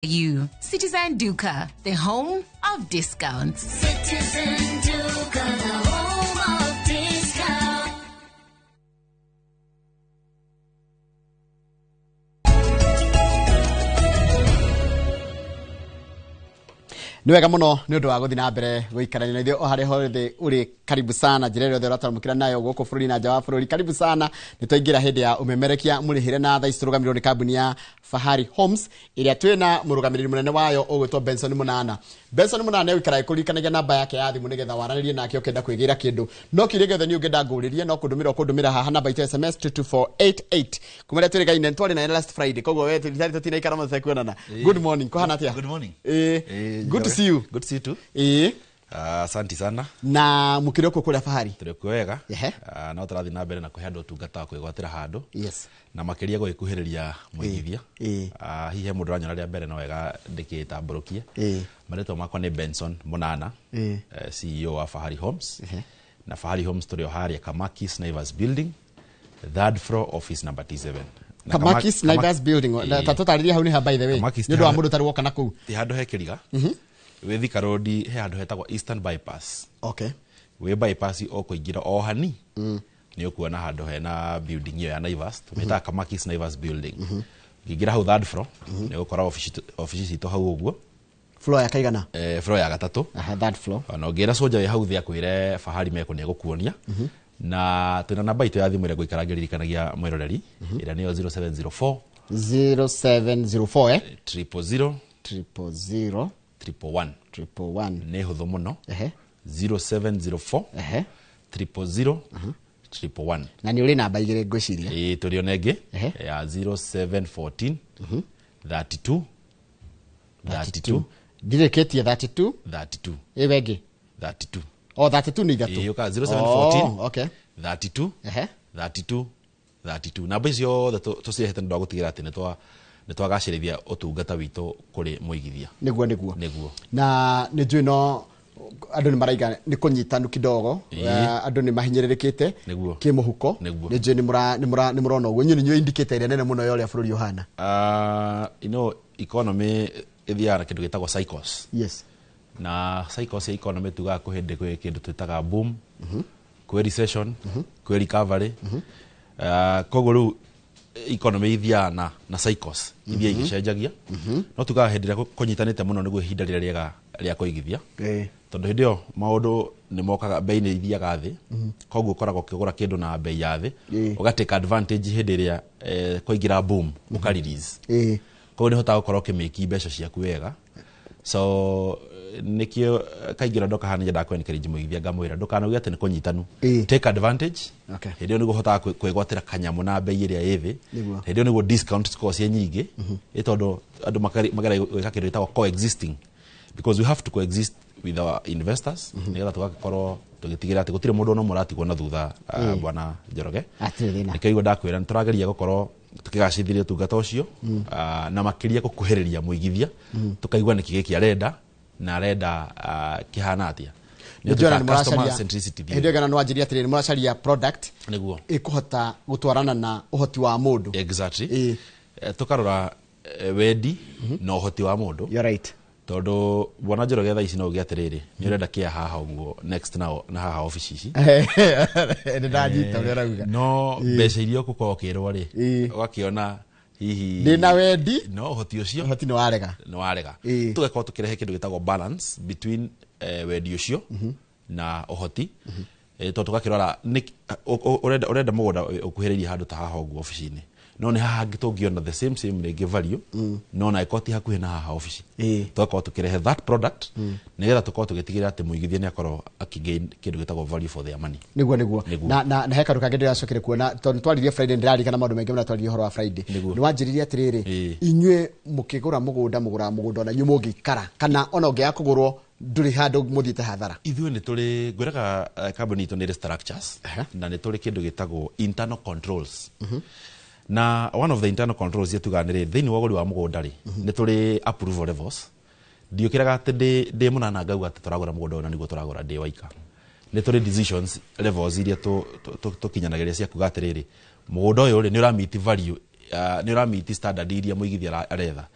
You. Citizen Duka, the home of discounts. Citizen Duka, the home of discount. Nĩ wega mũno nĩ ũndũ wa gũthiĩ na mbere gũikarania na ithuĩ o harĩa hothe ũrĩ. Karibu sana njĩra ĩrĩa yothe ũratwamũkĩra nayo gũkũ bũrũri na nja wa bũrũri. Karibu sana. Nĩ twaingĩra hĩndĩ ya ũmemerekia mũrĩhĩre, na thaa ici tũrũgamĩrĩrwo nĩ kambuni ya Fahari Homes ĩrĩa twĩna mũrũgamĩrĩri mũnene wayo ũgwĩtwo Benson Mũnana. Benson Mũnana egũikara ĩkũririkanagia namba yake ya thimũ nĩgetha waranĩrie nake ũkĩenda kwĩgĩra kĩndũ. No kĩũria gĩothe niĩ ũngĩenda ngũrĩrie, no kũndũmĩra ũkũndũmĩra haha namba itũ SMS 22488. Kuma rĩrĩa twĩrĩgaine, twarĩ naye last Friday, koguo we tũtirĩ tũtinaikara mũno tũtekuonana. Good morning, kũhana atĩa? Good morning. Ĩĩ. Good to see you. Good to see you too. Ĩĩ. Asante sana. Na mũkĩrĩ ũkũ kũrĩa Fahari? Tũrĩ kuo wega. No tũrathiĩ na mbere na kũhe andũ ũtungata wa kwĩgwatĩra handũ na makĩria gũgĩkuhĩrĩria mũigithia. Hihi he mũndũ ũranyona rĩa mbere, no wega ndĩkĩtambũrũkie. Marĩtwa makwa nĩ Benson Mũnana, CEO wa Fahari Homes. Na Fahari Homes tũrĩ o harĩa Kamakis Naivas Building, third floor, office number T7. Na Kamakis Naivas Building. Ta tũtarĩrie hau nĩ ha, by the way, Kamakis nĩ ũndũ wa mũndũ ũtarĩ woka na kũu. Ti handũ he kĩriga. Wĩ Thika Road, he handũ hetagwo Eastern Bypass. Wĩ bypass o kũingĩra o hani nĩ ũkuona handũ hena building ĩyo ya Naivas, tũmĩtaga Kamakis Naivas Building. Ũngĩingĩra hau third floor, nĩ ũgũkora ofici citũ hau ũguo. Floor ya kaigana? Floor ya gatatũ. Aha, third floor. Ona ũngĩra soja wĩ hau thĩ akwĩre Fahari meko, nĩ egũkuonia. Na twĩna namba itũ ya thimũ ĩrĩa ngũikara ngĩririkanagia mwĩroreri, ĩrĩa nĩyo 0704 0704, eh? 000 000 111. 111. Nĩ hũthũ mũno. 0704 000 111. Na nĩ ũrĩ namba igĩrĩ, ngwĩciria. Ĩĩ, tũrĩ ona ĩngĩ ya 0714 32 32. Ndirĩkĩtie 32. 32. Ĩwe ĩngĩ? 32. O 32 nĩ ithatũ? Ĩĩ, yũkaga 0714 Oh, okay. 32 32 32. Namba icio ciothe tũcirehete nĩ ũndũ wa gũtigĩrĩra atĩ nĩ twagacĩrithia ũtungata witũ kũrĩ mũigithia. Nĩguo. Nĩguo. Na nĩ njũĩ no andũ nĩ maraiga nĩ kũnyitanu kidogo. Andũ nĩ mahinyĩrĩrĩkĩte kĩmũhuko. Nĩ njũĩ nĩ mũrona ũguo. Inyuĩ nĩ inyuĩ indicator ĩrĩa nene mũno ya ũrĩa bũrũri ũhana. Economy ĩthiaga na kĩndũ gĩtagwo cycles. Na cycles ya economy tugaga kwĩ hĩndĩ kwĩ kĩndũ twĩtaga boom, kwĩ recession, kwĩ recovery. Koguo rĩu economy ithiaga na cycles, ithiaga igĩcenjagia. No tugaga hĩndĩ ĩrĩa kũnyitanĩte mũno nĩguo ihinda rĩrĩa rĩega rĩa kũigithia, tondũ hĩndĩ ĩyo maũndũ nĩ mokaga, bei nĩ ithiaga thĩ, koguo ũkoragwo ũkĩgũra kĩndũ na bei ya thĩ, ũgatake advantage hĩndĩ ĩrĩa kwaingĩra boom, ũka release. Koguo nĩ hotaga gũkorwo ũkĩmĩki mbeca ciaku wega. So nĩkĩo kaingĩ ũrĩa ndoka haha nĩ nyendaga kũ-encourage mũigithia, ngamwĩra ndũkanauge atĩ nĩ kũnyitanu. Take advantage. Hĩndĩ ĩyo nĩguo ũhotaga kwĩgwatĩra kanyamũ na bei ĩrĩa ĩ thĩ. Hĩndĩ ĩyo nĩguo discount cikoragwo ciĩ nyingĩ, ĩ tondũ andũ mageragia gwĩka kĩndũ gĩtagwo coexisting, because we have to coexist with our investors nĩgetha tũgakorwo tũgĩtigĩrĩra atĩ gũtirĩ mũndũ ona ũmwe ũratigwo na thutha, bwana Njoroge. Hatirĩ thĩna. Nĩkĩo igua ndakwĩra nĩ tũrageria gũkorwo tũkĩgacĩrithia ũtungata ũcio, na makĩria gũkuhĩrĩria mũigithia, tũkaigua nĩkĩ gĩkĩ arenda na arenda kĩhana atĩa. Nĩ Nĩ njũĩ ona nĩ twĩtaga customer mũracaria centricity hĩndĩ ĩyo nĩ wanjĩria atĩrĩrĩ, nĩ mũracaria product ĩkũhota gũtwarana na ũhoti wa mũndũ. Exactly. Tũkarora wendi na ũhoti wa mũndũ. You're right. Tondũ bwana Njoroge, thaa ici no uge atĩrĩrĩ, nĩ ũrenda kĩa haha ũguo next na haha ofici ici. Nĩ ndanyita ũrĩa ũrauga. No mbeca iria ũgũkorwo ũkĩrwo rĩ, ũgakĩona hihi Ndĩna wendi. No ũhoti ũcio ũhoti nĩ warega. Nĩ warega. Tũgakorwo tũkĩrehe kĩndũ gĩtagwo balance between wendi ũcio na ũhoti. Tondũ tũgakĩrora ũrenda mũgũnda ũkuhĩrĩirie handũ ta haha ũguo ofici-inĩ, no nĩ haha hangĩ tũngĩona the same same rĩngĩ value, no na ĩkorwo ti hakuhĩ na haha ofici. Tũgakorwo tũkĩrehe that product nĩgetha tũkorwo tũgĩtigĩrĩra atĩ mũigithia nĩ akorwo akĩgain kĩndũ gĩtagwo value for their money. Nĩguo. Nĩguo. Na he kaũndũ kangĩ ndĩracokire kuona tondũ twaririe Friday, ndĩraririkana maũndũ maingĩ mũno twaririe ũhoro wa Friday. Nĩ wanjĩrire atĩrĩrĩ, inyuĩ mũkĩgũra mũgũnda, mũgũraga mũgũnda ona inyuĩ mũngĩikara, kana ona ũngĩaga kũgũrwo ndũrĩ handũ mũthiĩte hathara. Ithuĩ nĩ tũrĩ ngwĩraga, kambuni itũ nĩ ĩrĩ structures na nĩ tũrĩ kĩndũ gĩtagwo internal controls. Na one of the internal controls iria tugaga nĩ rĩ, thĩinĩ wa ũgũri wa mũgũnda rĩ, nĩ tũrĩ approval levels. Ndiũkĩraga atĩ ndĩ mũnana ngauga atĩ tũragũra mũgũnda ũyũ na nĩguo tũragũra ndĩ waika. Nĩ tũrĩ decisions levels iria tũkinyanagĩria cia kuga atĩrĩrĩ, mũgũnda ũyũ rĩ, nĩ ũramiti value. Nĩ ũramiti standard iria mũigithia aretha.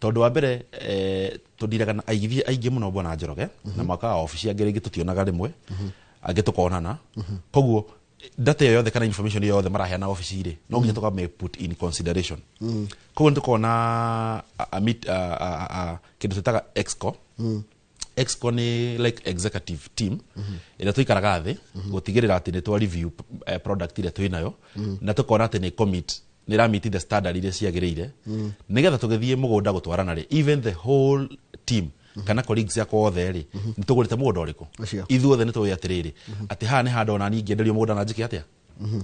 Tondũ wa mbere tũndiraga na aigithia aingĩ mũno bwana Njoroge, na mwaka wa obici angĩ rĩngĩ tũtionaga rĩmwe, angĩ tũkonana. Koguo data yothe kana information yothe maraheana obici rĩ, no nginya tũkame put in consideration. Koguo nĩ tũkona kĩndũ twĩtaga exco. Exco nĩ like executive team ĩrĩa tũikaraga thĩ gũtigĩrĩra atĩ nĩ twa review product ĩrĩa twĩnayo, na tũkona atĩ nĩ commit, nĩ ĩramiti the standard iria ciagĩrĩire, nĩgetha tũgĩthiĩ mũgũnda gũtwarana rĩ, even the whole team kana colleagues yakwa othe rĩ, nĩ tũgũrĩte mũgũnda ũrĩkũ. Ithuothe nĩ tũĩ atĩrĩrĩ, atĩ haha nĩ handũ ona niĩ ingĩenderio mũgũnda na njĩke atĩa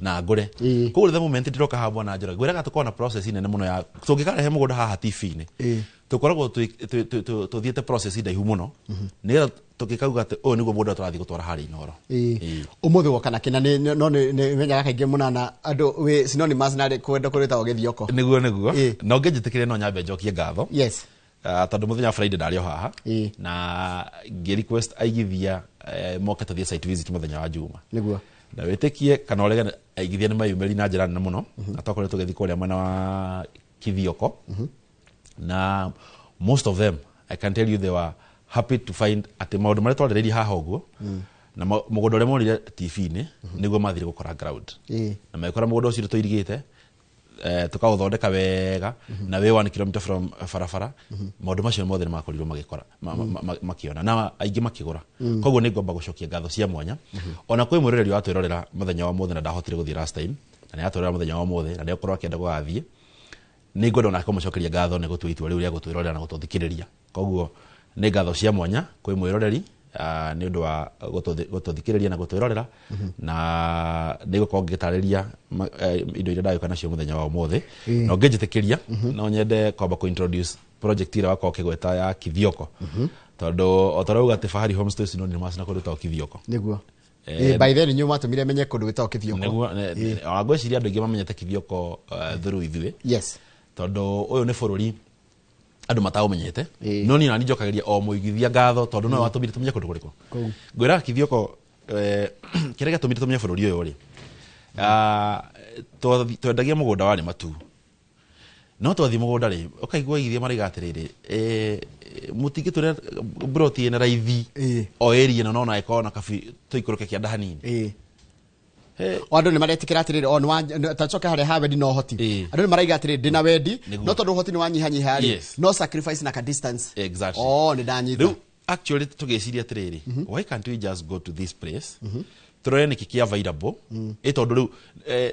na ngũre. Koguo the moment ndĩroka haha bwana Njoroge, ngwĩraga tũkorwo na process nene mũno ya tũngĩkarehe mũgũnda haha TV-inĩ, tũkoragwo tũthiĩte process ndaihu mũno, nĩgetha tũgĩkauga atĩ ũyũ nĩguo mũgũnda tũrathiĩ gũtwara harĩa Inooro. Ũmũthĩ woka na kĩna no nĩ menyaga kaingĩ mũnana andũ wĩ synonymous na kwenda kũrĩtagwo Gĩthioko. Nĩguo. Na ũngĩnjĩtĩkĩria no nyambe njokie ngatho. Yes. Tondũ mũthenya wa Friday ndarĩ o haha, na ngĩ request aigithia moke tũthiĩ site visit mũthenya wa Juma. Nĩguo. Na wĩtĩkie kana ũregane, aigithia nĩ mayumĩri na njĩra nene mũno, na twakoretwo tũgĩthiĩ kũrĩa mwena wa Kithioko, na most of them I can tell you they were happy to find atĩ maũndũ marĩa twarĩrĩirie haha ũguo, na mũgũnda ũrĩa monire TV-inĩ nĩguo mathire gũkora ground, na magĩkora mũgũnda ũcio tũirigĩte, tukaũthondeka wega, na wĩ 1 kilometer from barabara. Maũndũ macio mothe nĩ makorirwo magĩkora makĩona, na aingĩ makĩgũra. Koguo nĩ ngomba gũcokia ngatho cia mwanya ona kwĩ mwĩroreri watwĩrorera mũthenya wa mũthĩ, na ndahotire gũthiĩ last time, na nĩ atwĩrorera mũthenya wa mũthĩ na nĩ akorwo akĩenda gũgathiĩ. Nĩ ngwenda onake kũmũcokeria ngatho nĩ gũtua itua rĩu rĩa gũtwĩrorera na gũtũthikĩrĩria. Koguo nĩ ngatho cia mwanya kwĩ mwĩroreri nĩ ũndũ wa gũtũthikĩrĩria na gũtwĩrorera, na nĩ ngũkorwo ngĩtarĩria indo iria ndagĩũka nacio mũthenya wa ũmũthĩ. Na ũngĩnjĩtĩkĩria no nyende kwamba kũ introduce project ĩrĩa wakorwo ũkĩgweta ya Kithioko, tondũ o ta ũrĩa uga atĩ Fahari Homestay synonymous na kũndũ gwĩtagwo Kithioko. Nĩguo. By then inyuĩ mwatũmire menye kũndũ gwĩtagwo Kithioko. Nĩguo, ona ngwĩciria andũ aingĩ mamenyete Kithioko through ithuĩ. Yes. Tondũ ũyũ nĩ bũrũri andũ mataũmenyete, no niĩ nani njokagĩria o mũigithia ngatho tondũ nowe watũmire tũmenye kũndũ kũrĩkũ. Ngwĩraga Kithioko, kĩrĩa gĩatũmire tũmenye bũrũri ũyũ rĩ, twendagia mũgũnda warĩ matu, no twathiĩ mũgũnda rĩ, ũkaigua aigithia maraiga atĩrĩrĩ, mũtingĩtwĩra broti ĩna raithi o area ĩno, no ona ĩkorwo na kabi tũikũrũke kĩanda hanini. O andũ nĩ maretĩkĩra atĩrĩrĩ, o nĩ ta coke harĩa ha wendi na ũhoti. Andũ nĩ maraiga atĩrĩrĩ, ndĩna wendi, no tondũ ũhoti nĩ wanyihanyiha rĩ, no sacrifice na ka distance. Exactly. Oh, nĩ ndanyita. Rĩu actually tũgĩciria atĩrĩrĩ, why can't we just go to this place, tũrore nĩkĩ kĩ available, ĩ tondũ rĩu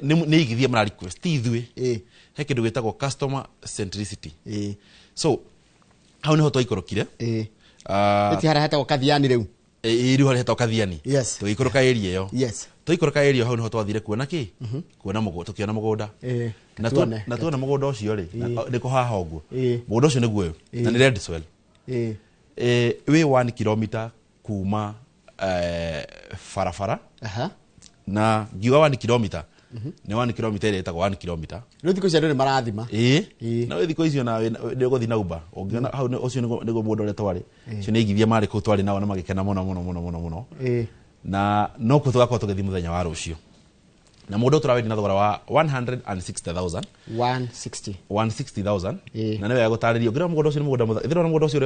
nĩ igithia mara request ti ithuĩ. He kĩndũ gĩtagwo customer centricity. So hau nĩho twaikũrũkire. Ĩti harĩa hetagwo Kathiani rĩu. Rĩu harĩa hetagwo Kathiani. Yes. Tũgĩikũrũka area ĩyo. Yes. Twaikũrũka area hau nĩho twathire kuona kĩ? Kuona mũgũnda, tũkĩona mũgũnda. Na tuona mũgũnda ũcio rĩ, nĩkũ haha ũguo. Mũgũnda ũcio nĩguo ũyũ, na nĩ red soil. Wĩ 1 kilometer kuma barabara. Na ngiuga 1 kilometer, nĩ 1 kilometer ĩrĩa ĩtagwo 1 kilometer. Rĩu thikũ ici andũ nĩ marathima. Na thikũ icio na nĩ ũgũthiĩ na Uber. Ũngĩona hau ũcio nĩguo mũgũnda ũrĩa twarĩ. Ũcio nĩ aigithia marĩ kũu twarĩ nao na magĩkena mũno mũno mũno mũno mũno. Na no kuo tũgakorwo tũgĩthiĩ mũthenya wa rũciũ. Na mũndũ tũrawendia na thogora wa 160,000. 160. 160,000. Na nĩ wega gũtarĩria. Ũngĩrora mũgũnda ũcio nĩ mũgũnda mũthaka. Ithĩrora mũgũnda ũcio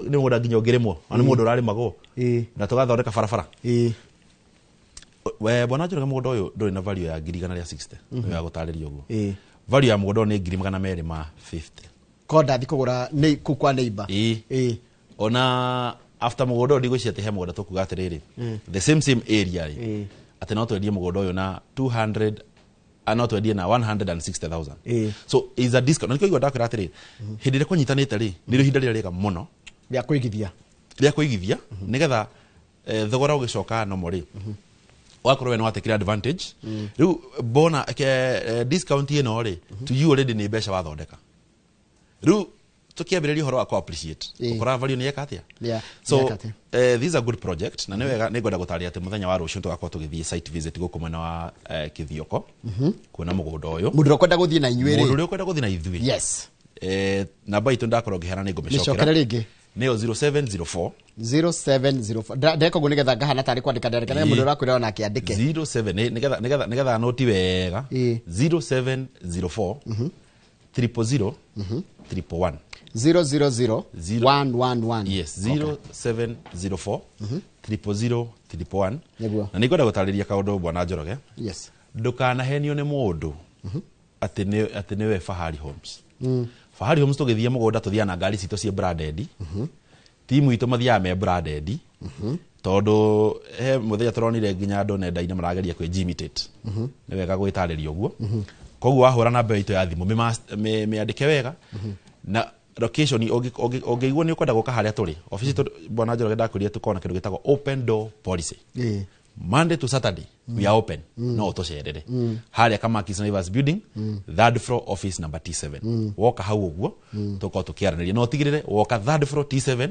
nĩ mũgũnda nginya ũngĩrĩmwo. Na nĩ mũgũnda ũrarĩmagwo. Na tũgathondeka barabara. We bwana Njoroge, mũgũnda ũyũ ndũrĩ na value ya ngiri igana rĩa 60. Nĩ wega gũtarĩria ũguo. Value ya mũgũnda ũyũ nĩ ngiri magana merĩ ma 50. Ko ndathi kũgũra nĩ kũu kwa neighbor. Ona after mũgũnda ũyũ ndigwĩciria atĩ he mũgũnda tũkuga atĩrĩrĩ, the same area rĩ, atĩ no twendie mũgũnda ũyũ na 200, no twendie na 160,000. So is a discount. Na nĩkĩo ndakwĩra atĩrĩrĩ, hĩndĩ ĩrĩa kũnyitanĩte rĩ, nĩrĩo ihinda rĩrĩa rĩega mũno rĩa kũigithia. Rĩa kũigithia, nĩgetha thogora ũgĩcoka nomo rĩ, ũgakorwo we nĩ watekire advantage. Rĩu bona discount ĩno rĩ, to you already nĩ mbeca wathondeka. Rĩu tukiambĩrĩria ũhoro wa ku appreciate, ũkoraga value nĩ yeka atĩa. So this is a good project, na nĩ wega nĩ ngwenda gũtarĩria atĩ mũthenya wa rũciũ tũgakorwo tũgĩthiĩ site visit gũkũ mwena wa Kithioko, kuona mũgũnda ũyũ. Mũndũ ũrĩa ũkwenda gũthiĩ na inyuĩ rĩ. Mũndũ ũrĩa ũkwenda gũthiĩ na ithuĩ. Yes. Namba itũ ndakorwo ngĩheana nĩ ngũmĩcokera. Mĩcokere rĩngĩ. Nĩyo 0704. 0704. Ndeka ũguo nĩgetha ngahana tarĩ kwandĩka ndandĩka, nĩgetha mũndũ ũrakwĩra ona akĩandĩke. 07, nĩgetha noti wega. 0704. 000 111. 000 Zero. 111. Yes, 0704 000 111. Nĩguo. Na nĩngwenda gũtarĩria kaũndũ bwana Njoroge. Yes. Ndũkanahenio nĩ mũndũ atĩ nĩwe Fahari Homes. Fahari Homes tũgĩthiĩ mũgũnda tũthiaga na ngari citũ ciĩ branded. Timu itũ mathiaga me branded. Tondũ he mũthenya tũronire nginya andũ nenda-inĩ marageria kwĩ-imitate. Nĩ wega gwĩtarĩria ũguo. Koguo wahũra namba itũ ya thimũ mĩandĩke wega na location. Ũngĩigua nĩ ũkwenda gũka harĩa tũrĩ obici tũ, bwana Njoroge, ndakwĩrire tũkorwo na kĩndũ gĩtagwo open door policy. Monday to Saturday we are open. No ũtũcerere harĩa Kamakis Naivas building, third floor, office number T7. Woka hau ũguo tũkorwo tũkĩaranĩria, no ũtigĩrĩre woka third floor T7,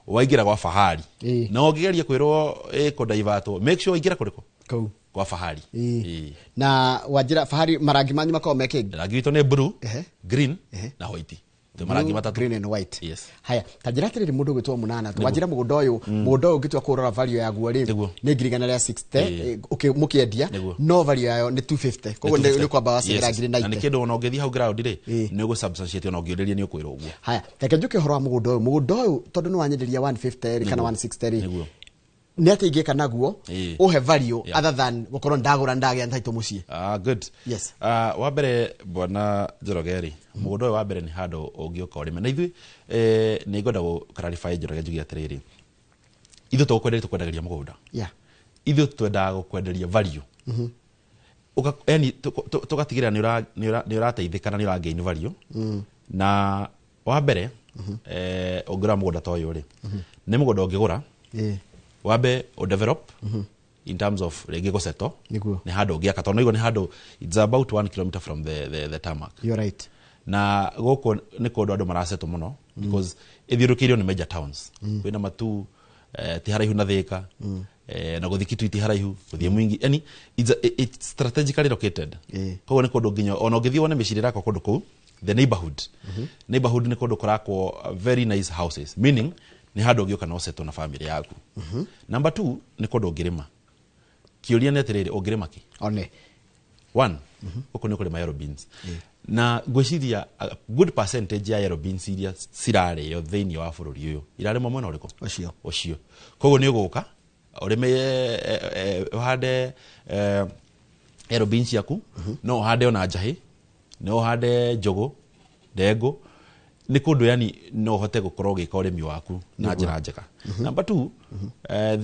waingĩra gwa Fahari. Na ũngĩgeria kwĩrwo ĩkũndaivatwo, make sure waingĩra kũrĩkũ? Kũu. Kwa Fahari. Na wanjĩra Fahari marangi manyu makoragwo mekĩ? Rangi witũ nĩ blue, green na white. Twĩ marangi Blue, matatũ. green and white. Yes. Haya, ta njĩra atĩrĩrĩ, mũndũ ũgwĩtwo Mũnana, wanjĩra mũgũnda ũyũ ũngĩtua kũrora value yaguo rĩ, nĩ 160,000 mũkĩendia, no value yayo nĩ 250, koguo nĩ kwamba wacigĩra ngiri Na nĩ 90. kĩndũ ona ũngĩthiĩ hau ground rĩ, nĩ ũgũ substantiate, ona ũngĩũrĩria nĩ ũkwĩrwo ũguo. Haya, reke njũke ũhoro wa mũgũnda ũyũ. Tondũ nĩ wanyenderia 150 rĩ, kana 160 rĩ, nĩ atĩ ingĩka naguo ũhe value other than gũkorwo ndagũra ndagĩa title mũciĩ? Ah, good. Yes. Ah, wa mbere, bwana Njoroge rĩ, mũgũnda ũyũ wa mbere nĩ handũ ũngĩũka ũrĩme na ithuĩ nĩ ngwenda gũ clarify, Njoroge, njuge atĩrĩrĩ, ithuĩ tũgũkwenderia, tũkwendagĩria mũgũnda. Ithuĩ twendaga gũkwenderia value. Yani tũgatigĩrĩra nĩ ũrateithĩka na nĩ ũra gain value. Na wa mbere, ũngĩrora mũgũnda ta ũyũ rĩ, nĩ mũgũnda ũngĩgũra, wambe ũdevelop in terms of rĩngĩ gũseto. Nĩ handũ ũngĩaka, tondũ nĩguo nĩ handũ it's about 1 kilometer from the tarmac. You're right. Na gũkũ nĩ kũndũ andũ marasettle mũno because ĩthiũrũkĩirio nĩ major towns. Kwĩna Matu, ti haraihu na Thĩka, na gũthiĩ Kitui ti haraihu, gũthiĩ Mwingi, yani it's strategically located. Koguo nĩ kũndũ nginya ona ũngĩthiĩ wone mĩciĩ ĩrakwo kũndũ kũu, the neighborhood nĩ kũndũ kũrakwo very nice houses, meaning nĩ handũ ũngĩũka na ũsettle na family yaku. Number two, nĩ kũndũ ũngĩrĩma. Kĩũria nĩ atĩrĩrĩ, ũngĩrĩma kĩ? One. One, gũkũ nĩ kũrĩma yellow beans, na ngwĩciria a good percentage ya yellow beans iria cirarĩo thĩinĩ wa bũrũri ũyũ irarĩmwo mwena ũrĩkũ? Ũcio. Ũcio. Koguo nĩ ũgũka ũrĩme, ũhande yellow beans ciaku, no ũhande ona njahĩ, no ũhande njũgũ, ndengũ. Nĩ kũndũ yani no ũhote gũkorwo ũgĩka ũrĩmi waku na njĩra njega. Number two,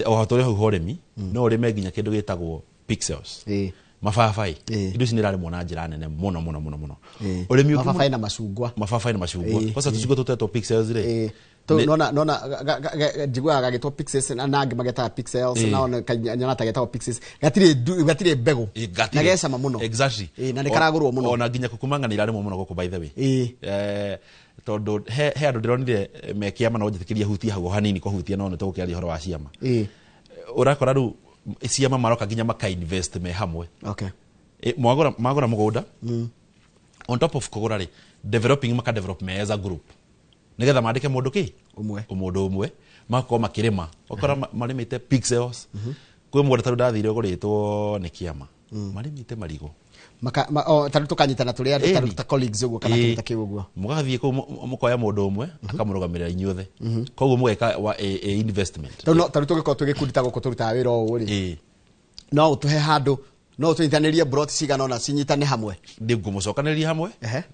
o tũrĩ hau ha ũrĩmi, no ũrĩme nginya kĩndũ gĩtagwo pixels, mababaĩ. Indo ici nĩ irarĩmwo na njĩra nene mũno mũno mũno mũno. Ũrĩmi ũngĩ Mababaĩ na macungwa. Mababaĩ na macungwa. Kwanza tũcungwa tũtetwo pixels rĩ, Nona nona njiguaga gagĩtwo pixels na angĩ magetaga pixels. Nao nyona ta getagwo pixels, gatirĩ mbegũ. Gatirĩ. Na gecama mũno. Na nĩ karagũrwo mũno. Ona nginya kukumanga nĩ irarĩmwo mũno gũkũ, by the way. Tondũ he andũ ndĩronire me kĩama, no njĩtĩkĩrie hutie hau o hanini, kũhutia, no nĩ tũgũkĩaria ũhoro wa ciama. Ũrakora rĩu ciama maroka nginya maka-invest me hamwe. Magũra mũgũnda, on top of kũgũra rĩ, developing, maka develop me as a group nĩgetha mandĩke mũndũ kĩ? Ũmwe. Mũndũ ũmwe, magakorwo makĩrĩma. Ũkora marĩmĩte pixels. Kwĩ mũgũnda tarĩu ndathire ũgũrĩtwo nĩ kĩama, marĩmĩte marigũ. Ta rĩu tũkanyitana tũrĩ andũ ta rĩu ta colleagues ũguo kana kĩndũ ta kĩu ũguo. Mũgathiĩ kũu, mũkoya mũndũ ũmwe akamũrũgamĩrĩra inyuothe, koguo mũgeka a investment. Ta rĩu tũngĩkorwo twĩ gĩkundi ta gũkũ tũrutaga wĩra ũũ rĩ, no ũtũhe handũ, no ũtũnyitanĩrie broti cigana ũna cinyitane hamwe? Ngũmũcokanĩrĩria hamwe,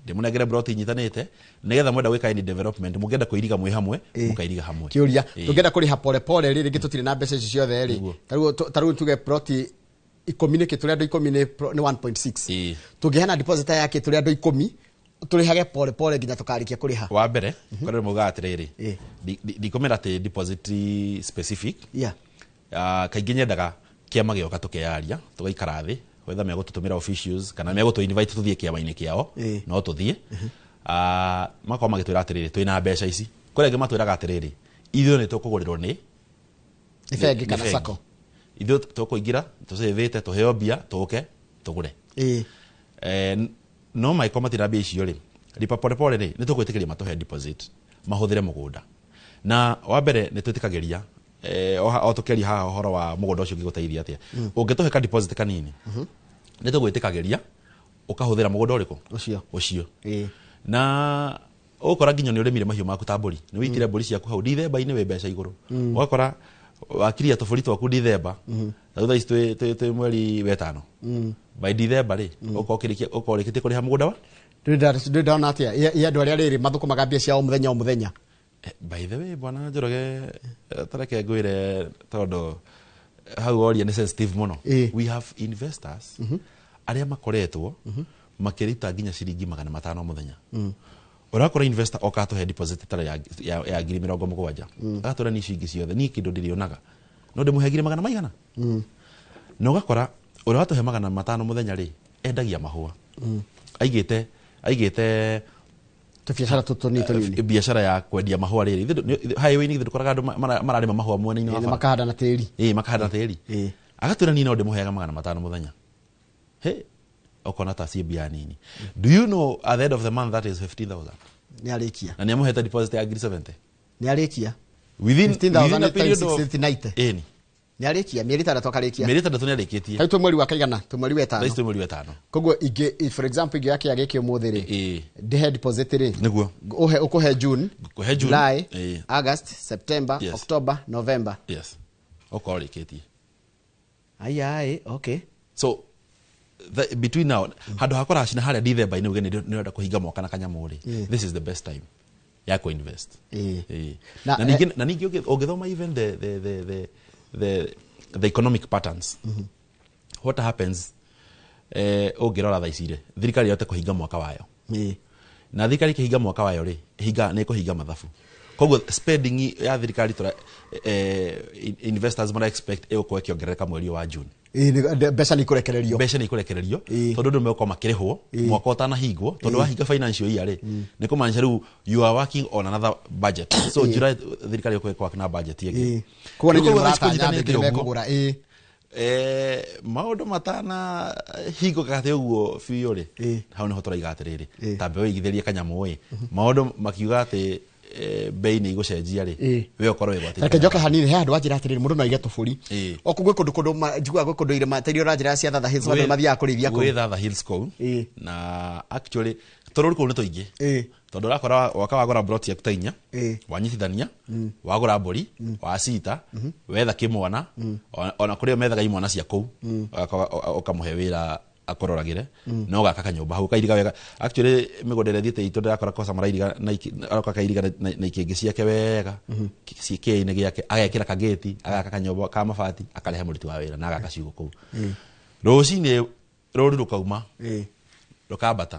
ndĩmũnengere broti inyitanĩte, nĩgetha mwenda gwĩka any development, mũngĩenda kũiriga mwĩ hamwe, mũkairiga hamwe. Kĩũria, tũngĩenda kũrĩha pole pole rĩ, rĩngĩ tũtirĩ na mbeca ici ciothe rĩ, ta rĩu tuge ploti 10 nĩkĩ, tũrĩ andũ 10 nĩ 1.6. Tũngĩheana deposit yake tũrĩ andũ 10, tũrĩhage pole pole nginya tũkarĩkia kũrĩha? Wa mbere, kũrĩ maugaga atĩrĩrĩ, ndikũmĩra atĩ deposit specific. Kaingĩ nyendaga kĩama gĩoka tũkeyaria, tũgaikara thĩ, whether megũtũtũmĩra officials kana megũtũ invite tũthiĩ kĩama-inĩ kĩao, no tũthiĩ. Makorwo magĩtwĩra atĩrĩrĩ, twĩna mbeca ici. Kũrĩ angĩ matwĩraga atĩrĩrĩ, ithuĩ nĩ tũkũgũrĩrwo nĩ nĩ bengi nĩ kana bengi. Sacco. Ithuĩ tũkũingĩra tũcĩvĩte, tũheo mbia, tũke tũgũre. No mangĩkorwo matirĩ mbia icio rĩ, lipa pole pole rĩ, nĩ tũgwĩtĩkĩria matũhe deposit mahũthĩre mũgũnda. Na wa mbere nĩ twĩtĩkagĩria, o tũkĩaria haha ũhoro wa mũgũnda ũcio ũngĩgũteithia atĩa, ũngĩtũhe ka deposit kanini, nĩ tũgwĩtĩkagĩria ũkahũthĩra mũgũnda ũrĩkũ? Ũcio. Ũcio. Na ũgũkora nginya nĩ ũrĩmire mahiũ maku ta mbũri, nĩ wĩitire mbũri ciaku hau Dithemba-inĩ wĩ mbeca igũrũ. Ũgakora wakiria tũbũri twaku Dithemba, ta rĩu thaa ici twĩ mweri wetano, by Dithemba rĩ, ũkorwo ũrĩkĩtie kũrĩha mũgũnda wa Ndĩ ndona atĩa i andũ arĩa rĩrĩ mathũkũmaga mbia cia o mũthenya o mũthenya. By the way, bwana Njoroge, tareke ngwĩre tondũ hau woria nĩ sensitive mũno. We have investors arĩa makoretwo makĩruta nginya ciringi 500 mũthenya. Ũrakora investor oka atũhe deposit ĩtarĩ ya 70,000, agatwĩra ni ici ingĩ ciothe niĩ kĩndũ ndĩrĩonaga no ndĩmũhe ngiri magana maigana. Na ũgakora ũrĩa watũhe 500 mũthenya rĩ, endagia mahũa, aigĩte tũbiacara tũtũ tũnini, biacara ya kwendia mahũa rĩrĩ highway-inĩ, githĩ ndũkoraga andũ mararĩma mahũa mwena-inĩ wa na bara. Makahanda na tĩri. Ĩĩ, makahanda tĩri. Agatwĩra niĩ no ndĩmũheaga 500 mũthenya. He ũkona ta ciĩ mbia nini. Do you know at the end of the month that is 15,000? Nĩ arĩkia. Na nĩ amũhete deposit ya ngiri 70. Nĩ arĩkia. Within 15,000 a period times of 60, 90. Ĩni. Nĩ arĩkia mĩeri 6 akarĩkia. Mĩeri 6 nĩ arĩkĩtie. Rĩu twĩ mweri wa kaigana? Twĩ mweri wa Thaa ici ĩtano. twĩ mweri wa ĩtano. Koguo ingĩ, for example, ingĩoya kĩaya gĩkĩ ũmũthĩ rĩ, ndĩhe deposit rĩ, Nĩguo. ũhe ũkũhe June, Ngũkũhe June. July, August, September, October, November. Yes, ũkorwo ũrĩkĩtie. Ai, okay. So between now, handũ ha kũracina harĩa Dithemba-inĩ uge nĩ ũrenda kũhinga mwaka na kanyamũ rĩ, this is the best time ya kũ-invest. Ĩĩ. Na ningĩ ũngĩthoma even the economic patterns, what happens, ũngĩrora thaa ici rĩ, thirikari yote kũhinga mwaka wayo, na thirikari ĩkĩhinga mwaka wayo rĩ, hinga nĩ ĩkũhinga mathabu, koguo spending ya thirikari tũra investors mara expect ĩgũkorwo ĩkĩongerereka mweri ũyũ wa June. Ĩĩ, mbeca nĩ ikũrekererio. Mbeca nĩ ikũrekererio tondũ andũ megũkorwo makĩrĩhwo mwaka ũtanahingwo, tondũ wahinga financial year rĩ, nĩ kũmaanisha rĩu you are working on another budget. So July thirikari ĩgũkorwo na budget ĩngĩ. Koguo nĩ Rĩu koguo inyuĩ thaa ici mũratanya andũ kũnyitanĩte aingĩ ũguo, mekũgũra. Maũndũ matana hingũka atĩ ũguo biũ rĩ, hau nĩho tũraiga atĩrĩrĩ, tambe wĩigithĩrie kanyamũ ĩ, maũndũ makiuga atĩ bei nĩ igũcenjia rĩ, we ũkorwo wĩgwatĩire. Reke njoke hanini he handũ wanjĩra atĩrĩrĩ, mũndũ no aige tũbũri. O kũu gwĩ kũndũ njiguaga gwĩ kũndũ irĩma ta iria ũranjĩra cia Thatha Hills, andũ mathiaga kũrĩithia kũu. Gwĩ Thatha Hills kũu. Na actually tũrũri kũu nĩ tũingĩ, tondũ ũrakora waka wagũra broti yaku ta 4, wanyitithania, wagũra mbũri wacita, wetha kĩmwana, ona kũrĩ o methaga imwana cia kũu, ũkamũhe wĩra akũroragĩre, na ũgaka kanyũmba hau ũkairiga wega. Actually mĩgũnda ĩrĩa ĩthiĩte itũ ndĩrakora kosa marairiga na aroka akairiga na ikĩngĩ ciake wega, kĩĩ-inĩ gĩake, agekĩra kagĩti, agaka kanyũmba ka mabati, akarehe mũruti wa wĩra na agaka ciugũ kũu. Rũcinĩ rũru rũkauma, rũkambata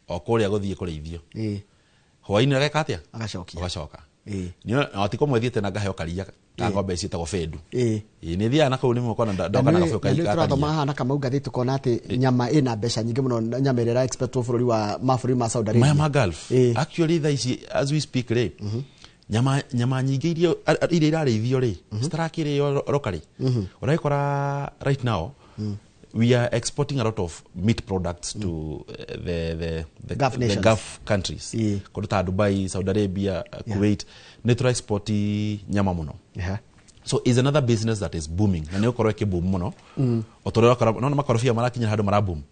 o kũrĩa gũthiĩ kũrĩithio. Hwaĩ-inĩ ageka atĩa? Agacokia. Ũgacoka. Na ti kũmwe thiĩte na ngaheo karia ka ng'ombe ciĩtagwo bendu. Ĩĩ. Ĩĩ, nĩ thiaga na kũu nĩmwe ũkona ndoka na gabũyũ Na nĩ ka tũrathoma karia. haha na Kamau ngathĩti tukona atĩ nyama ĩna mbeca nyingĩ mũno, na nyama ĩrĩa ĩra export bũrũri wa mabũrũri ma Saudi Arabia. Maya ma Gulf. Actually thaa ici as we speak rĩ, nyama nyingĩ iria irarĩithio rĩ, citarakĩrĩo locally, ũragĩkora right now we are exporting a lot of meat products to the Gulf the nations. Gulf countries, kũndũ ta Dubai, Saudi Arabia, Kuwait, nĩ tũra export nyama mũno. So is another business that is booming, na nĩ ũkorwo ĩkĩ boom mũno o tũrĩa ũrakora nona makorobia marakinya handũ mara boom.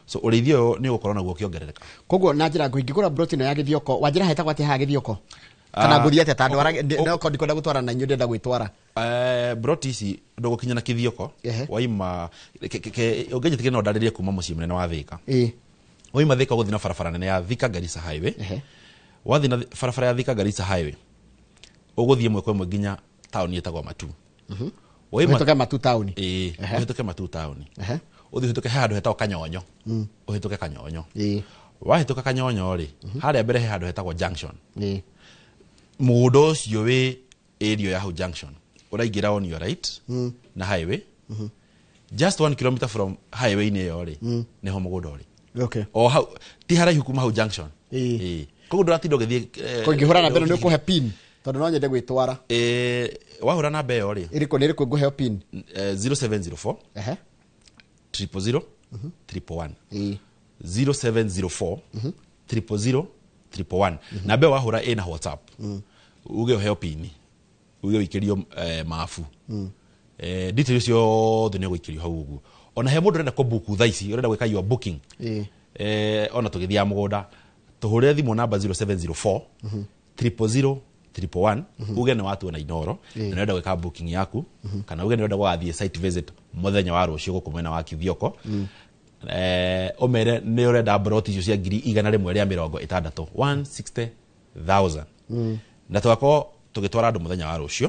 So ũrĩithia ũyũ nĩ ũgũkorwo naguo ũkĩongerereka. Koguo na njĩra nguhĩ, ingĩgũra broti ĩno ya Gĩthioko, wanjĩra hetagwo atĩa haha Gĩthioko, kana ngũthiĩ atĩa tondũ no korwo ndikwenda gũtwara na inyuĩ, ndĩrenda gwĩtwara? Broti ici ndũgũkinya na Kĩthioko. Waima ũngĩnjĩtĩkĩria no ndarĩrie kuma mũciĩ mũnene wa Thĩka. Waima Thĩka ũgũthiĩ na barabara nene ya Thika Garissa Highway. Wathiĩ na barabara ya Thika Garissa Highway, ũgũthiĩ ĩmwe kwa ĩmwe nginya taũni ĩtagwo Matu. Waima Ũhĩtũke Matu taũni. Ĩĩ, ũhĩtũke Matu taũni, ũthiĩ ũhĩtũke he handũ hetagwo Kanyonyo, ũhĩtũke Kanyonyo. Wahĩtũka Kanyonyo rĩ, harĩa mbere he handũ hetagwo Junction. Mũgũnda ũcio wĩ area ya hau junction, ũraingĩra on your right na highway, just 1 kilometer from highway-inĩ ĩyo rĩ, nĩho mũgũnda ũrĩ. O hau, ti haraihu kuma hau junction. Ĩĩ. Koguo ndũratinda ũgĩthiĩ Ko ingĩhũra namba ĩno nĩ ũkũhe pin, tondũ no nyende gwĩtwara? Wahũra namba ĩyo rĩ, Ĩrĩkũ, nĩ ĩrĩkũ ngũheo pin? 0704 000 111. 0704 000 111. Namba ĩyo wahũra ĩna WhatsApp, uge ũheo pini, uge ũikĩrio mabu, details ciothe nĩ ũgũikĩrio hau ũguo. Ona he mũndũ ũrenda kũbuku thaa ici, ũrenda gwĩka your booking, ona tũgĩthiaga mũgũnda. Tũhũrĩre thimũ namba 0704 000 111, uge nĩ watuona Inooro na nĩũrenda gwĩka booking yaku, kana uge nĩũrenda gũgathiĩ site visit mũthenya wa rũciũ gũkũ mwena wa Kithioko. Ũmere nĩ ũrenda broti icio cia 160,000, 160,000, na tũgakorwo tũgĩtwara andũ mũthenya wa rũciũ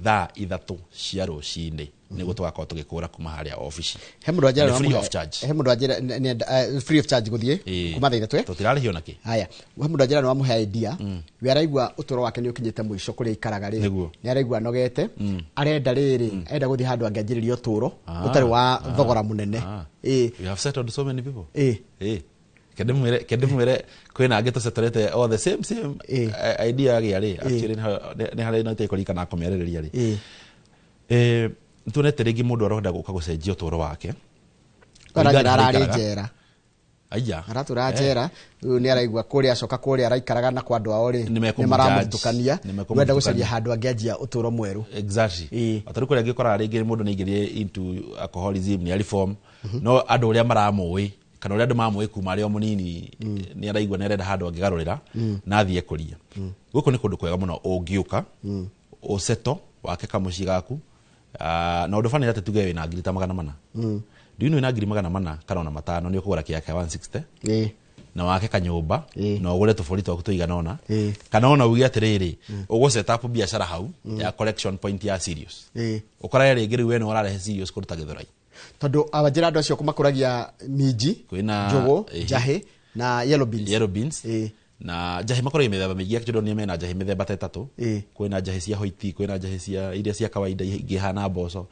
thaa 3 cia rũcinĩ, nĩguo tũgakorwo tũgĩkũra kuma harĩa obici. He mũndũ anjĩra. Na nĩ free of charge. He mũndũ anjĩra free of charge gũthiĩ kuma thaa 3, eh? Tũtirarĩhio nakĩ. Haya, he mũndũ anjĩra nĩ wamũhe idea, we araigua ũtũro wake nĩ ũkinyĩte mũico kũrĩa aikaraga rĩ. Nĩguo. Nĩ araigua anogete, arenda rĩrĩ, arenda gũthiĩ handũ angĩanjĩrĩria ũtũro ũtarĩ wa thogora mũnene. Ĩĩ. We have settled so many people. Ĩĩ. Ĩĩ. Kende mwĩre kwĩna angĩ tũcetorete all the same same idea gĩa rĩ. Actually nĩ harĩ no itekũririkana kũmĩarĩrĩria rĩ. Tuonete rĩngĩ mũndũ arenda gũka gũcenjia ũtũro wake. Aranjĩra Kũringana na ararĩ harĩa aikaraga. njera. Aya. Aratũra njera rĩu nĩ araigua kũrĩa acoka kũrĩa araikaraga na kwa andũ ao rĩ, Nĩ mekũmũ nĩ maramũthutũkania. judge, nĩ mekũmũthutũkania. Wenda gũcaria handũ angĩanjia ũtũro mwerũ. Exactly. Atarĩ kũrĩa angĩkoraga rĩngĩ mũndũ nĩ aingĩrire into alcoholism, nĩ reform, no andũ ũrĩa maramũĩ kana ũrĩa andũ mamũĩ kuma arĩ o mũnini, nĩ araigua nĩ arenda handũ angĩgarũrĩra na athiĩ kũria. Gũkũ nĩ kũndũ kwega mũno ũngĩũka ũseto wake kamũciĩ gaku. Na ũndũ bani atĩ tuge wĩna ngiri ta 400, do you know, wĩna ngiri 400 kana ona 500 nĩ ũkũgũra kĩaya kĩa 160 na wake kanyũmba na ũgũre tũbũri twaku tũigana ũna, kana ona uge atĩrĩrĩ, ũgũ set up biacara hau ya collection point ya cereals, ũkorage rĩngĩ rĩu we nĩ ũrarehe cereals kũndũ ta Gĩthũrai. Tondũ awanjĩra andũ acio makũragia minji, Kwĩna- njũgũ, njahĩ na yellow beans. Yellow beans. Na njahĩ makoragia mĩthemba mĩingĩ. Actually nĩ mena njahĩ mĩthemba ta 3. Kwĩna njahĩ cia hoiti, kwĩna njahĩ cia iria cia kawaida ingĩ ihana mboco.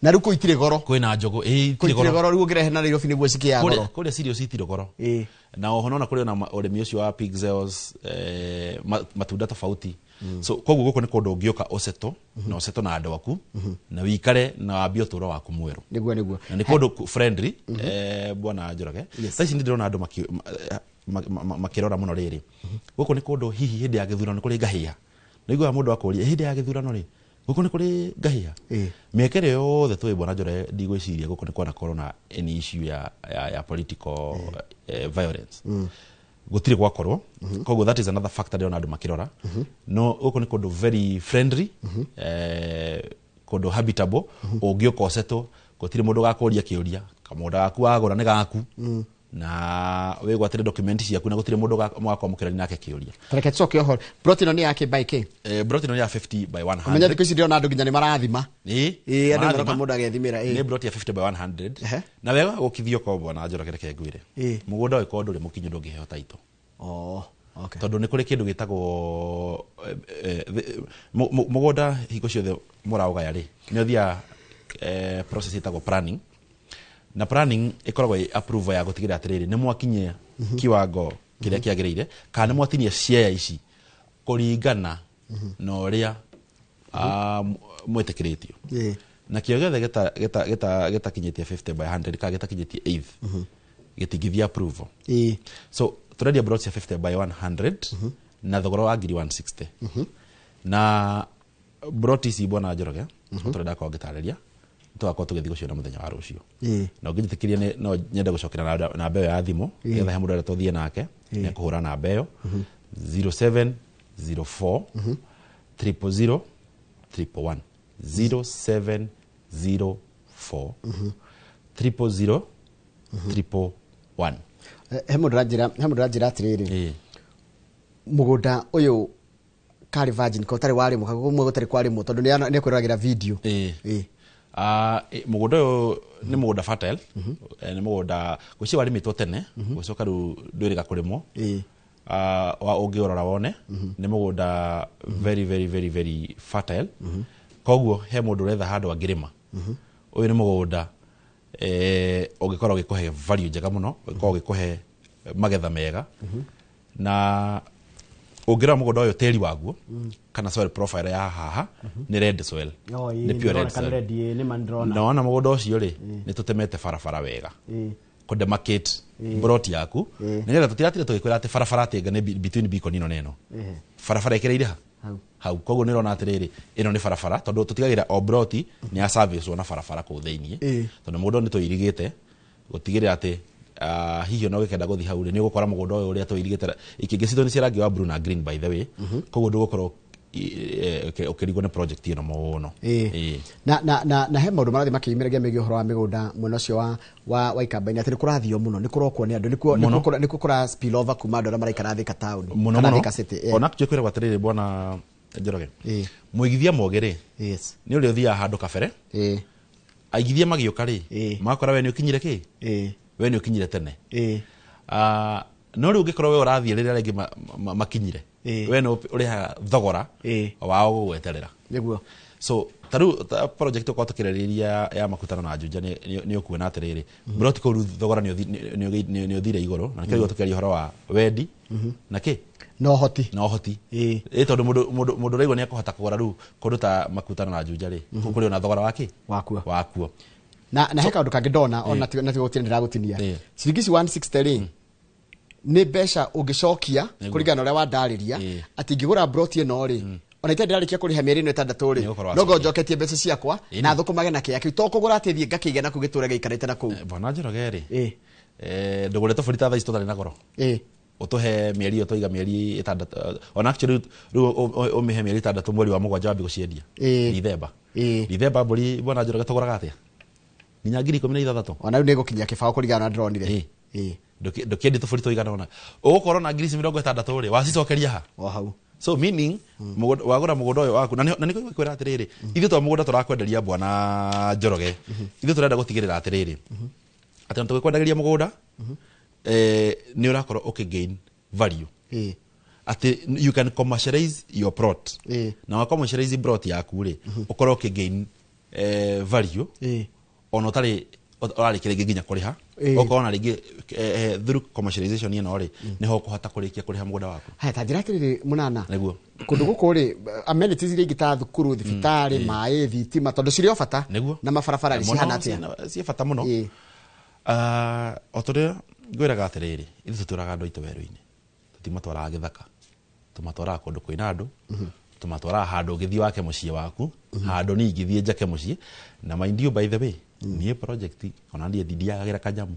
Na rĩu kũu itirĩ goro. Kwĩna njũgũ, ĩĩ, kũu itirĩ itirĩ goro. goro rĩu ũngĩrehe na Nairobi nĩguo cikĩaga Kũrĩa goro. Kũrĩa cereals itirĩ goro. Na oho nona kũrĩ ona ũrĩmi ũcio wa pixels, matunda tofauti. So koguo gũkũ nĩ kũndũ ũngĩũka ũsetũ na ũsetũ na andũ aku na wĩikare na wambie ũtũro waku mwerũ. Nĩguo. Na nĩ kũndũ friendly, bwana Njoroge. Thaa ici nĩ ndĩrona andũ makĩrora mũno rĩrĩ, gũkũ nĩ kũndũ hihi hĩndĩ ya gĩthurano kũrĩ ngahĩha. Nĩiguaga mũndũ akũria hĩndĩ ya gĩthurano rĩ, gũkũ nĩ kũrĩ ngahĩha. Mĩaka ĩrĩa yothe tũĩ, bwana Njoroge, ndigwĩciria gũkũ nĩ kwanakorwo na any issue ya political violence. Gũtirĩ gwakorwo. Koguo that is another factor ndĩrona andũ makĩrora. No gũkũ nĩ kũndũ very friendly, kũndũ habitable ũngĩũka ũsetwo, gũtirĩ mũndũ ũgakũria kĩũria. Kamũgũnda gaku wagũra nĩ gaku na wĩgwatĩre document ciaku na gũtirĩ mũndũ mũgakorwo mũkĩrania nake kĩũria. Tareke tucoke ũhoro, plot ĩno nĩ ya kĩ by kĩ? Plot ĩno nĩ ya 50 by 100. Ũmenya thikũ ici ndĩrona andũ nginya nĩ marathima. Ĩĩ. Ĩĩ, andũ Marathima. maroka mũndũ agethimĩra, ĩĩ. Nĩ plot ya 50 by 100. Na wega gũkithio ko, bwana Njoroge, reke ngwĩre, mũgũnda ũyũ korwo ndũrĩ mũkinyu ndũngĩheo title. Oh, okay. Tondũ nĩ kũrĩ kĩndũ gĩtagwo mũgũnda hingo ciothe mũraũgaya rĩ, nĩ ũthiaga process ĩtagwo planning, na planning ĩkoragwo ĩ approval ya gũtigĩrĩra atĩrĩrĩ, nĩ mwakinyia kiwango kĩrĩa kĩagĩrĩire kana nĩ mwatinia share ici kũringana na ũrĩa mwĩtĩkĩrĩtio. Na kĩo gĩothe gĩtakinyĩtie 50 by 100 kana gĩtakinyĩtie eighth gĩtingĩthiĩ approval. So tũrendia plot cia 50 by 100 na thogora wa ngiri 160. Na plot ici, bwana Njoroge, tũrenda korwo ngĩtarĩria, tũgakorwo tũgĩthiĩ gũciona mũthenya wa rũciũ. Na ũngĩnjĩtĩkĩria no nyende gũcokera na namba ĩyo ya thimũ, nĩgetha he mũndũ ũrenda tũthiĩ nake nĩ ekũhũra namba ĩyo 0704 000 111, 0704 000 111. He mũndũ aranjĩra atĩrĩrĩ, mũgũnda ũyũ karĩ virgin ko ũtarĩ warĩmwo kana kũmwe gũtarĩ kwarĩmwo, tondũ nĩ ekwĩroragĩra video. Ĩĩ. Mũgũnda ũyũ nĩ mũgũnda fertile. Nĩ mũgũnda gwĩciria warĩmĩtwo tene, gũcoka rĩu ndwĩrĩga kũrĩmwo. Wa ũngĩũrora wone nĩ mũgũnda very very very very fertile. Koguo he mũndũ ũretha handũ angĩrĩma, ũyũ nĩ mũgũnda ũngĩkorwo ũgĩkũhe value njega mũno, ũngĩkorwo ũgĩkũhe magetha mega. Na ũngĩrora mũgũnda ũyũ, tĩri waguo kana soil profile ya haha nĩ red soil, nĩ pure red soil. Na wona mũgũnda ũcio rĩ, nĩ tũtemete barabara wega kũdemarcate plot yaku, nĩgetha tũtiratire tũgĩkwĩra atĩ barabara atĩ anga nĩ between beacon ĩno na ĩno, barabara ĩkĩrĩire ha hau. Koguo nĩ ũrona atĩrĩrĩ, ĩno nĩ barabara, tondũ tũtigagĩra o plot nĩ ya service na barabara kũu thĩiniĩ, tondũ mũgũnda ũyũ nĩ tũirigĩte gũtigĩrĩra atĩ Hihi ona ũgĩkenda gũthiĩ hau rĩ, nĩ ũgũkora mũgũnda ũyũ ũrĩa tũirigĩte ikĩngĩ citũ nĩ cia rangi wa blue na green, by the way. Koguo ndũgũkorwo ũkĩrigwo nĩ project ĩno mũno. Ĩĩ. Na he maũndũ marathiĩ makĩyumĩragia megiĩ ũhoro wa mĩgũnda mwena ũcio wa Ikamba-inĩ, atĩ nĩ kũrathio mũno, nĩ kũrokwo nĩ andũ, nĩkuo Mũno. nĩkuo kũra spill over kuma andũ arĩa maraikara Thika town Mũno kana mũno. Thika city. Ona actually kwĩragwo atĩrĩrĩ, bwana Njoroge, mũigithia mũgĩ rĩ, nĩ ũrĩa ũthiaga handũ kabere, aigithia magĩũka rĩ, magakora we nĩ ũkinyire kĩ, we nĩ ũkinyire tene. No rĩu ũngĩkorwo we ũrathiĩ rĩrĩa rĩngĩ makinyire, we nĩ ũrĩhaga thogora wao gũgweterera. So ta rĩu ta project ũkorwo tũkĩrĩrĩria ya Makutano na Juja, nĩ ũkuona atĩrĩrĩ, mburoti kũu rĩu thogora nĩ ũthire igũrũ, na nĩkĩo tũkĩaria ũhoro wa wendi na kĩ Na ũhoti. Na ũhoti. Ĩ tondũ mũndũ ũraigua nĩ akũhota kũgũra rĩu kũndũ ta Makutano na Juja rĩ, kũu kũrĩ ona thogora wa kĩ Wakuo. Wakuo. Na he kaũndũ kangĩ ndona ona na tigo gũtinia ndĩragũtinia. Ciringi ici 160 rĩ, nĩ mbeca ũngĩcokia kũringana na ũrĩa wandarĩria, atĩ ingĩgũra broti ĩno rĩ, ona itarĩ ndĩrarĩkia kũrĩha mĩeri ĩno 6 rĩ, Nĩ ũgũkorwo no ngorwo wacokia. njoketie mbeca ciakwa na thũkũmage na kĩaya kĩu, to kũgũra atĩ thiĩ ngakĩige na kũu gĩtũre gĩikarĩte na kũu. Bwana Njoroge rĩ, ndũgũre tũbũri ta thaa ici tũtarĩ na goro, ũtũhe mĩeri ĩyo twaiga mĩeri 6, ona actually rĩu ũmĩhe mĩeri 6, mweri wa 7 wambie gũciendia. Dithemba. Dithemba mbũri, bwana Njoroge, tũgũraga atĩa? Nginya 16,000. Ona rĩu nĩ ĩgũkinyia 20 kũringana na ndĩronire. Ndũkĩendia tũbũri tũigana ũna, ũgũkorwo na ngiri ici 60 rĩ, wacicokeria ha? O hau. So meaning wagũra mũgũnda ũyũ waku, na nĩkĩo ngwĩra atĩrĩrĩ, ithuĩ to mũgũnda tũrakwenderia, bwana Njoroge, ithuĩ tũrenda gũtigĩrĩra atĩrĩrĩ, atĩ ona tũgĩkwendagĩria mũgũnda, nĩ ũrakorwo ũkĩ value, atĩ you can commercialize your plot, na wa commercialize plot yaku rĩ, ũkorwo ũkĩ gain value ona ũtarĩ ũrarĩkia rĩngĩ nginya kũrĩha, ũkorwo na rĩngĩ through commercialization ĩno rĩ, nĩho ũkũhota kũrĩkia kũrĩha mũgũnda waku. Haya, ta njĩra atĩrĩrĩ, mũnana. Nĩguo. Kũndũ gũkũ rĩ, amenities iria ingĩ ta thukuru, thibitarĩ, maĩ, thitima, tondũ cirĩ o bata, na mabarabara rĩ, Mũno, cihana atĩa? Ciĩ bata mũno. O ta ũrĩa ngwĩraga atĩrĩrĩ, ithuĩ tũtũraga andũ aitũ werũ-inĩ, tũtimatwaraga gĩthaka, tũmatwaraga kũndũ kwĩna andũ, tũmatwaraga handũ ũngĩthiĩ wake mũciĩ waku, handũ niĩ ingĩthiĩ njake mũciĩ. Na mind you, by the way, niĩ project ona niĩ ndindiagagĩra kanyamũ.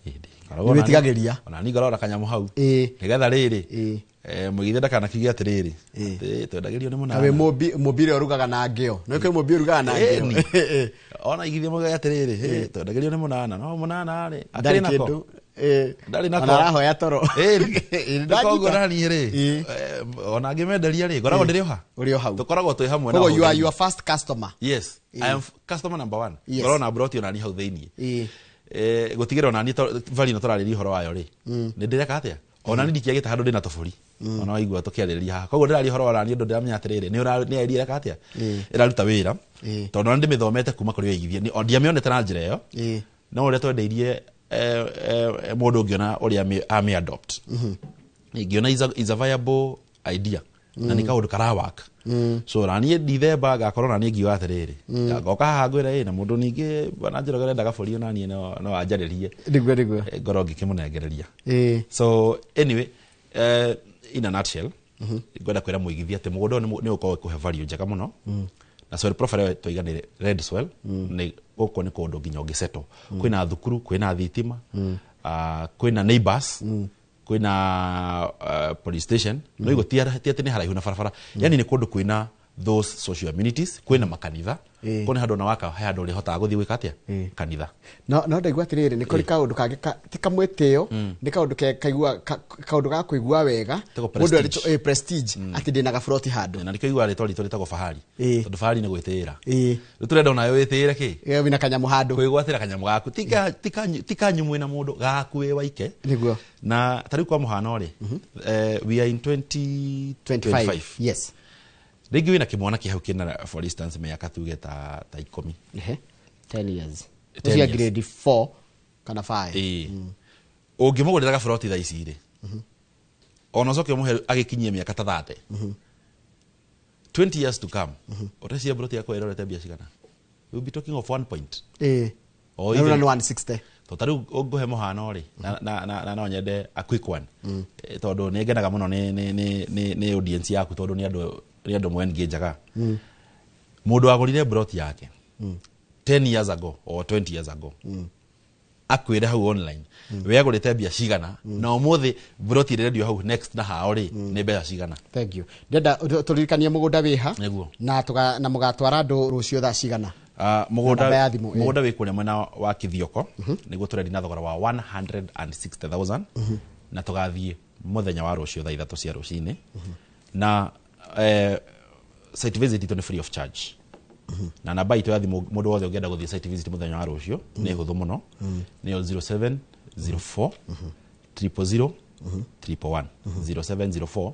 Ĩndĩ, ngoragwo Nĩ wĩtigagĩria. Ona niĩ ngoragwo na kanyamũ hau, nĩgetha rĩrĩ, mũigithia ndakanakiuge atĩrĩrĩ, atĩ twendagĩrio nĩ mũnana. Kawe mũmbi ũrĩa ũrugaga na ngĩo, no kwĩ mũmbi ũrugaga na ngĩo. Ĩni. Ona igithia mũgage atĩrĩrĩ, "Hĩ, twendagĩrio nĩ mũnana, no mũnana rĩ, Ndarĩ akĩrĩ nako." kĩndũ. Ndarĩ nako. Ona arahoya toro. Ĩni. Ĩĩ, Koguo ndanyita. naniĩ rĩ, ona ngĩmenderia rĩ, ngoragwo ndĩrĩ o ha? Ũrĩ o hau. Tũkoragwo twĩ hamwe na Koguo hau you are thĩinĩ. your first customer. Yes, I am customer number one. Ngoragwo na broti ona niĩ hau thĩinĩ. Gũtigĩrĩra ona niĩ value ĩno tũrarĩria ũhoro wayo rĩ, nĩ ndĩreka atĩa, ona niĩ ndikĩagĩte handũ ndĩna tũbũri, ona waigua tũkĩarĩrĩria haha. Koguo ndĩraria ũhoro wa naniĩ ũndũ ndĩramenya atĩrĩrĩ, nĩ idea ĩreka atĩa, ĩraruta wĩra, tondũ ona ndĩmĩthomete kuma kũrĩ ũigithia. Ndiamĩonete na njĩra ĩyo, no ũrĩa twendeirie, mũndũ ũngĩona ũrĩa amĩ adopt, ingĩona is a viable idea na nĩ kaũndũ karawaka. So na niĩ Dithemba ngakorwo na niĩ ngiuga atĩrĩrĩ, ngoka haha ngwĩra, ĩ na mũndũ ningĩ bwana Njoroge arendaga bũri, ona niĩ no anjarĩrie. Nĩguo. Ngorwo ngĩkĩmũnengereria. So anyway, in a nutshell, ngwenda kwĩra mũigithia atĩ mũgũnda ũyũ nĩ ũkorwo ũkĩhe value njega mũno, na soil profile ĩyo twaiga nĩ red soil, nĩ gũkũ nĩ kũndũ nginya ũngĩsettle, kwĩna thukuru, kwĩna thitima, kwĩna neighbors, kwĩna police station, no igũ ti atĩ nĩ haraihu na barabara, yani nĩ kũndũ kwĩna those social amenities, kwĩna makanitha, kũu nĩ handũ ona waka he handũ ũrĩhotaga gũthiĩ gwĩka atĩa, kanitha. No ndaigua atĩrĩrĩ, nĩ kũrĩ kaũndũ kangĩ ti kamwĩtĩo, nĩ kaũndũ ke kaigua kaũndũ ga kũigua wega. Tagwo Mũndũ prestige. arĩtwo, prestige, atĩ ndĩna gaburoti handũ. Na nĩkĩo iguaga rĩtwa ritũ rĩtagwo fahari, tondũ fahari nĩ gwĩtĩĩra. Rĩu tũrenda onawe wĩtĩĩre kĩ? Wĩna kanyamũ handũ. Kwĩgwatĩra kanyamũ gaku, ti kanyu mwĩna mũndũ, gaku wĩ waike. Na ta rĩu kwa mũhano rĩ, we are in 2025. 25, yes. Rĩngĩ wĩna kĩmwana kĩ hau kĩna, for instance, mĩaka tuge ta 10. 10 years. 10 Ũcio years. grade 4 kana 5. Ĩĩ, ũngĩmũgũrĩra gaburoti thaa ici rĩ, ona ũcoke ũmũhe agĩkinyie mĩaka ta 30, 20 years to come, ũreciria buroti yakwa ĩrorete mbia cigana? We will be talking of 1 point or Na rĩu even nĩ 160. To ta rĩu ngũhe mũhano rĩ, na no nyende a quick one, tondũ nĩ ngenaga mũno nĩ audience yaku, tondũ nĩ andũ mwe engageaga. Mũndũ wagũrire broti yake 10 years ago or 20 years ago. Akwĩre hau online we agũrĩte mbia cigana, na ũmũthĩ broti ĩrĩa ĩrendio hau next na hao rĩ nĩ mbeca cigana. Thank you. Ndĩrenda tũririkanie mũgũnda wĩha. Nĩguo. Na tuga, na mũgatwara andũ rũciũ thaa cigana? Mũgũnda Namba ya thimũ, ĩ. Mũgũnda wĩ kũrĩa mwena wa Kithioko, nĩguo tũrendi na thogora wa 160,000, na tũgathiĩ mũthenya wa rũciũ thaa 3 cia rũcinĩ, na site visit itũ nĩ free of charge. Na namba itũ ya thimũ, mũndũ wothe ũngĩenda gũthiĩ site visit mũthenya wa rũciũ, nĩ hũthũ mũno, nĩyo 0704 000 111, 0704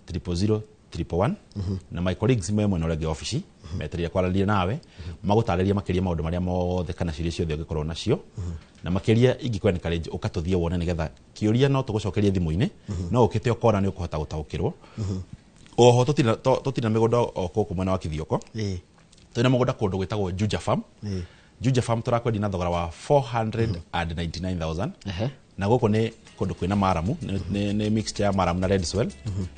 000 111. Na my colleagues me mwena ũrĩa ũngĩ obici metereire kwaranĩria nawe, magũtarĩrie makĩria maũndũ marĩa mothe kana ciũria ciothe ũngĩkorwo nacio. Na makĩria ingĩkũ encourage ũka tũthiĩ wone, nĩgetha kĩũria no tũgũcokerie thimũ-inĩ, no ũkĩte ũkona nĩ ũkũhota gũtaũkĩrwo. Oho tũtirĩ na mĩgũnda o gũkũ mwena wa Kithioko. Twĩna mũgũnda kũndũ gwĩtagwo Juja Farm. Juja Farm tũrakwendia na thogora wa 499,000. Na gũkũ nĩ kũndũ kwĩna maramu, nĩ mixture ya maramu na red soil.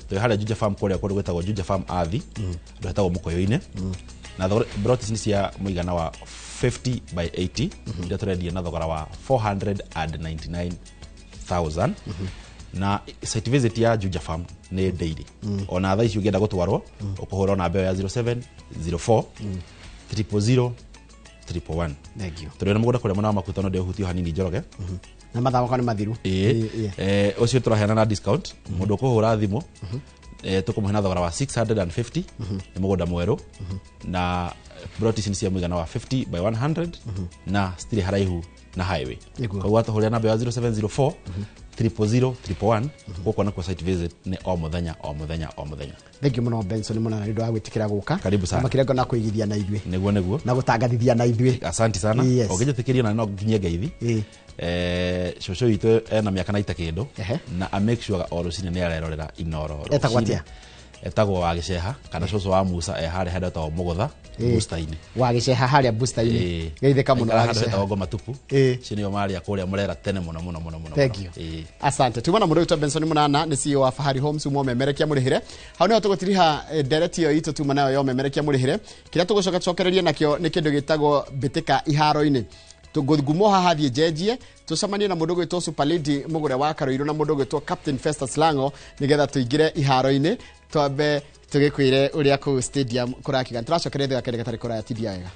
Twĩ harĩa Juja Farm, kũrĩa kũndũ gwĩtagwo Juja Farm Athi, handũ hetagwo Mũkũyũ-inĩ, na plot ici nĩ cia mũigana wa 50 by 80, iria tũrendia na thogora wa 499,000. Na site visit ya Juja Farm nĩ daily. Ona thaa ici ũngĩenda gũtwarwo, ũkũhũra namba ĩyo ya 0704 000 111. Thank you. Tũrĩ na mũgũnda kũrĩa mwena wa Makuta, no ndĩũhutie hanini, Njoroge. Na mathaa makwa nĩ mathiru. Ĩĩ. Ũcio tũraheana na discount. Mũndũ ũkũhũra thimũ, tũkũmũhe na thogora wa 650. Nĩ mũgũnda mwerũ, na plot ici nĩ cia mũigana wa 50 by 100, na citirĩ haraihu na highway. Koguo atũhũrĩra namba ya 0704 000 111, gũkũ nakuo site visit nĩ o mũthenya, o mũthenya, o mũthenya. Thank you mũno, Benson Mũnana, nĩ ũndũ wa gwĩtĩkĩra gũka. Karibu sana. Na makĩria ngona kũigithia na ithuĩ Nĩguo, nĩguo. na gũtangathithia na ithuĩ. Asanti sana. Ũngĩnjĩtĩkĩria na no nginyie ngeithi. Cũcũ witũ ena mĩaka 90 kĩndũ, na a make sure o rũcinĩ nĩ arerorera Inoro Etagwo rũcinĩ. atĩa? Etagwo wa Gĩceha kana cũcũ wa Musa, e harĩa handũ hetagwo Mũgũtha booster-inĩ. Wa Gĩceha harĩa booster-inĩ. Geithĩka mũno. Aikaraga Wa handũ Gĩceha. hetagwo Ngoma Tupu. Icio nĩo marĩa kũrĩa mũrera tene mũno mũno mũno mũno. Thank Mũno. you. Asante. Tuma na mũndũ witũ Benson Mũnana, nĩ CEO wa Fahari Homes, umwe memerekia mũrĩhĩre. Hau nĩho tũgũtiriha ndereti ĩyo itũ tuma nayo ya ũmemerekia mũrĩhĩre. Kĩrĩa tũgũcoka tũcokererie nakĩo nĩ kĩndũ gĩtagwo mbĩtĩka iharo-inĩ. Ngumo haha thiĩ njenjie, tũcemanie na mũndũ ũgwĩtwo Super Lady Mũgũre wa Karũirũ na mũndũ ũgwĩtwo Captain Festus Lango, nĩgetha tũingĩre iharo-inĩ, twambe tũgĩkwĩre ũrĩa kũu stadium kũrakiuga. Tũracokeria thutha kĩndũ gatarĩ kũraya. Tindia wega.